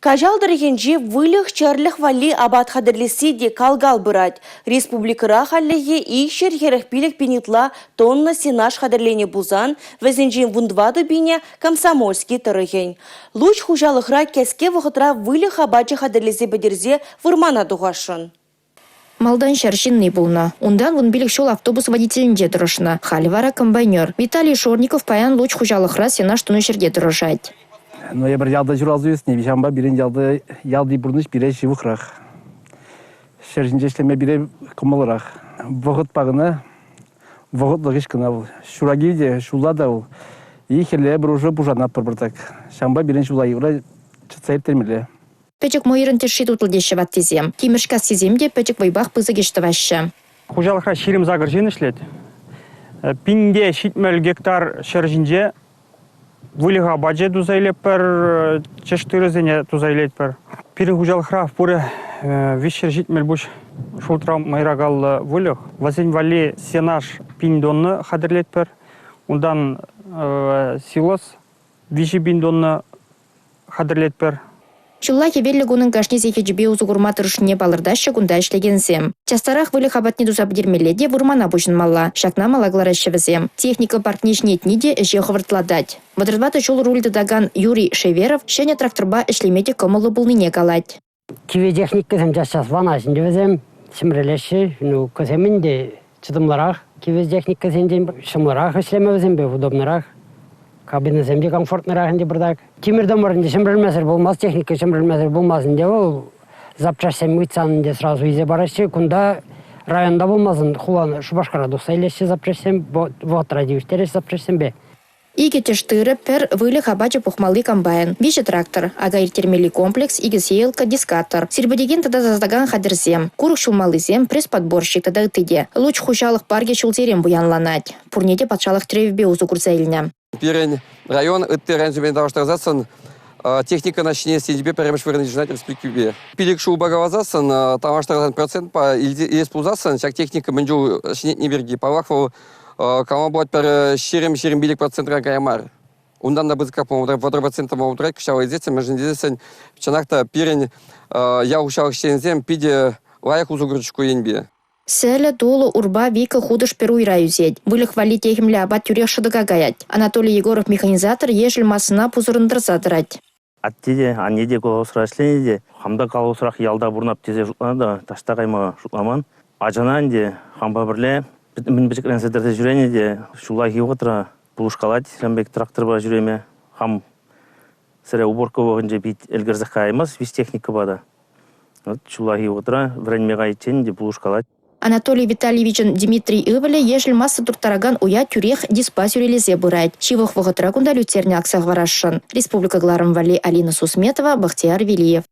Каҫал тӑрӑхӗнче выльӑх-чӗрлӗх валли апат хатӗрлесси те кал-кал пырать. Республикӑра хальлӗхе 245 пин ытла тонна сенаж хатӗрленӗ пулсан, вӗсенчен 14 пинӗ Комсомольски тӑрӑхӗн. Луч хуҫалӑхра кӗске вӑхӑтра выльӑх апачӗ хатӗрлесе пӗтерсе вырмана тухасшӑн. Малтан ҫар ҫынни пулнӑ. Унтан 15 ҫул автобус водителӗнче тӑрӑшнӑ. Халӗ вара комбайнер. Виталий Шорников паян Луч хуҫалӑхра сенаж тунӑ ҫӗрте тӑрӑшать. Ну, эпир ялта ҫуралса ӳснӗ, ҫавӑнпа пирӗн ялта ялти пурнӑҫ пире ҫывӑхрах. Ҫӗр ҫинче ӗҫлеме пире кӑмӑллӑрах. Вӑхӑтпа кӑна, вӑхӑтлӑх ӗҫ кӑна вӑл. Ҫураки те, ҫулла та вӑл. И хӗлле эпир уже пушанатпӑр пӑртак. Ҫавӑнпа пирӗн ҫулла йывӑра чӑтса ирттермелле. Пӗчӗк мӑйӑрӑн тӗшши тутлӑ теҫҫӗ ваттисем. Тимӗрҫкассисем те пӗчӗк вӑйпах пысӑк ӗҫ тӑваҫҫӗ. Хуҫалӑхра 28 ҫын ӗҫлет. 1070 гектар ҫӗр ҫинче выльӑх апачӗ туса илетпӗр, чӗш тырӑсене туса илетпӗр. Пирӗн хуҫалӑхра пурӗ 370 пуҫ шултра мӑйракаллӑ выльӑх. Вӗсен валли сенаж пин тонна хатӗрлетпӗр. Унтан силос 3 000 тонна хатӗрлетпӗр. Ҫулла хӗвеллӗ кунӑн кашни сехечӗпе усӑ курма тӑрӑшнине палӑртаҫҫӗ кунта ӗҫлекенсем. Частарах выльӑх апатне туса пӗтермелле те вырмана пуҫӑнмалла. Ҫакна мала кӑлараҫҫӗ вӗсем. Техника паркне ҫӗнетни те ӗҫе хӑвӑртлатать. 34 ҫул руль тытакан Юрий Шеверов ҫӗнӗ тракторпа ӗҫлеме те кӑмӑллӑ пулнине калать. Кивӗ техникӑсем час-час ванаҫҫӗ ӗнтӗ вӗсем, ҫӗмрӗлеҫҫӗ. Ну, кӑсем ӗнтӗ чӑтӑмлӑрах. Кивӗ техникӑсенчен ҫӑмӑлрах ӗҫлеме вӗсемпе, удобнӑрах. Кабинӑсем те комфортнӑрах ӗнтӗ пӑртак. Тимӗр-тӑмӑр ӗнтӗ ҫӗмрӗлмесӗр пулмасть, техника ҫӗмрӗлмесӗр пулмасть ӗнтӗ вӑл. Запчаҫсем ыйтсан ӗнтӗ сразу илсе параҫҫӗ. Кунта районта пулмасан хулана Шупашкара тухса илеҫҫӗ запчаҫсем, вӑхӑтра тивӗҫтереҫҫӗ запчаҫсемпе. Икӗ тӗш тырӑ, пӗр выльӑх апачӗ пухмалли комбайн, виҫӗ трактор, ака ирттермелли комплекс, икӗ сеялка, дискатор, сирпӗтекен тата тасатакан хатӗрсем, курӑк ҫулмаллисем, пресс-подборщик тата ытти те. Луч хуҫалӑх паркӗ ҫулсерен пуянланать. Пурне те патшалӑх тӗревӗпе усӑ курса илнӗ. Пирӗн район ытти районсемпе танлаштарсассӑн техникӑна ҫӗнес енӗпе пӗрремӗш вырӑн йышӑнать республикипе. Пилӗк ҫулпа каласассӑн, танлаштарсан процентпа илес пулсассӑн ҫак техника мӗн чул ҫӗнетни пирки, паллах, вӑл Кама пулать пӗр 20-25 процентран кая мар. Унтан та пысӑкрах пулма 30 процент пулма пултарать кӑҫал илсессӗн, мӗншӗн тесессӗн чӑнах та пирӗн ял хуҫалӑх ӗҫченӗсем питӗ лайӑх усӑ курчӗҫ ку енпе. Сӗлӗ, тулӑ, урпа, вика хутӑш пӗр уйра ӳсет. Выльӑх валли техӗмлӗ апат тӳрех шӑтӑка каять. Анатолий Егоров механизатор ешӗл массӑна пусӑрӑнтарса тӑрать. Атте те, анне те колхозра ӗҫленӗ те, хам та колхозрах ялта пурӑнап тесе шутланӑ та таҫта кайма шутламан. Ачана ӗнтӗ хампа пӗрле мӗн пӗчӗкрен сӗтӗрсе ҫӳренӗ те ҫуллахи вӑхӑтра пулӑшкалать ҫавӑн пек тракторпа ҫӳреме. Хам сӗре уборка вӑхӑтӗнче пит ӗлкӗрсех каяймасть виҫ техникӑпа та. Вот ҫуллахи вӑхӑтра вӗренме кайиччен те пулӑшкалать. Анатолий Витальевичӑн Дмитрий ывӑлӗ ешӗл масса турттаракан уя тӳрех диспа сӳрелесе пырать. Ҫывӑх вӑхӑтра кунта люцерне акса хӑварасшӑн. Республика кӑларӑм валли Алина Сусметова, Бахтияр Велиев.